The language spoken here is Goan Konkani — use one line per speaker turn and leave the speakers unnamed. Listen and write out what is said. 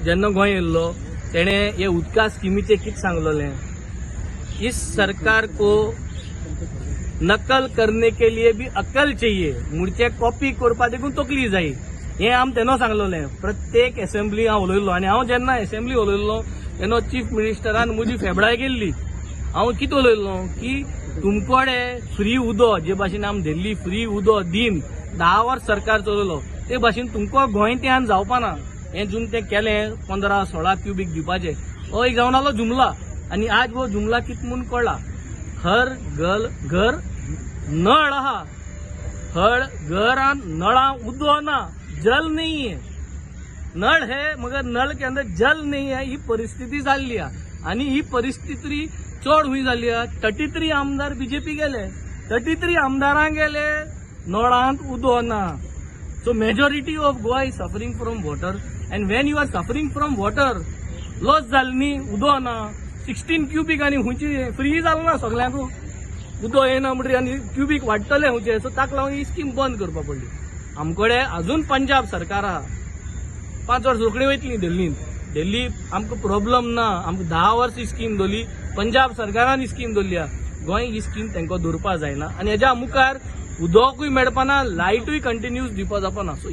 जेन्ना गोंय येयल्लो, तेणें हे उदका स्किमीचें कितें सांगलेलें? इस सरकार को नकल करने के लिए भी अकल चाहिए. म्हणचे कॉपी करपा देखून तकली जाय. हें आम तेन्ना सांगलेलें. प्रत्येक एसेंब्ली हांव उलयल्लो आनी हांव जेन्ना एसेंब्ली उलयल्लो तेन्ना चीफ मिनिस्टरान म्हजी फेबडाय केल्ली. हांव कितें उलयल्लो की तुमकडे फ्री उदो जे भाशेन आम दिल्ली फ्री उदो दिन 10 वर्स सरकार चलयलो, ते भाशेन तुमकां गोंय त्यान जावपाना. हें जून तें केलें, 15 16 क्युबीक दिवपाचें, हो एक जावन आलो जुमला. आनी आज हो जुमला कित म्हूण कळ्ळा. हर गल घर नळ आहा, हर घरान नळा उदो ना, जल नहीं है. नळ है मगर नळ के अंदर जल नहीं है. ही परिस्थिती जाल्ली आहा आनी ही परिस्थिती चड हुंय जाली आहा? 33 आमदार बीजेपी गेले, 33 आमदारांक गेले, नळांत उदो ना. So majority of Goa is suffering from water, and when you are suffering from water, loss जाली न्ही. उदो ना, 16 क्युबीक आनी हुंयची फ्री जालो ना सगल्यांकू. उदो येना म्हणटरी आनी क्युबीक वाडटले हुंयचे? सो ताका लागून ही स्कीम बंद करपा पडली. आमकडे अजून पंजाब सरकार आहा. 5 वर्स रोखडी वयतली दिल्लीन. दिल्ली आमकां प्रॉब्लम ना. आमकां 10 वर्स ही स्कीम दवरली, पंजाब सरकारान ही स्कीम दवरली आहा. गोंय ही स्कीम तांकां दवरपा जायना आनी हेज्या मुखार उदकूय मेळपाना, लायटूय कंटिन्यूस दिवपा जावपाना. सो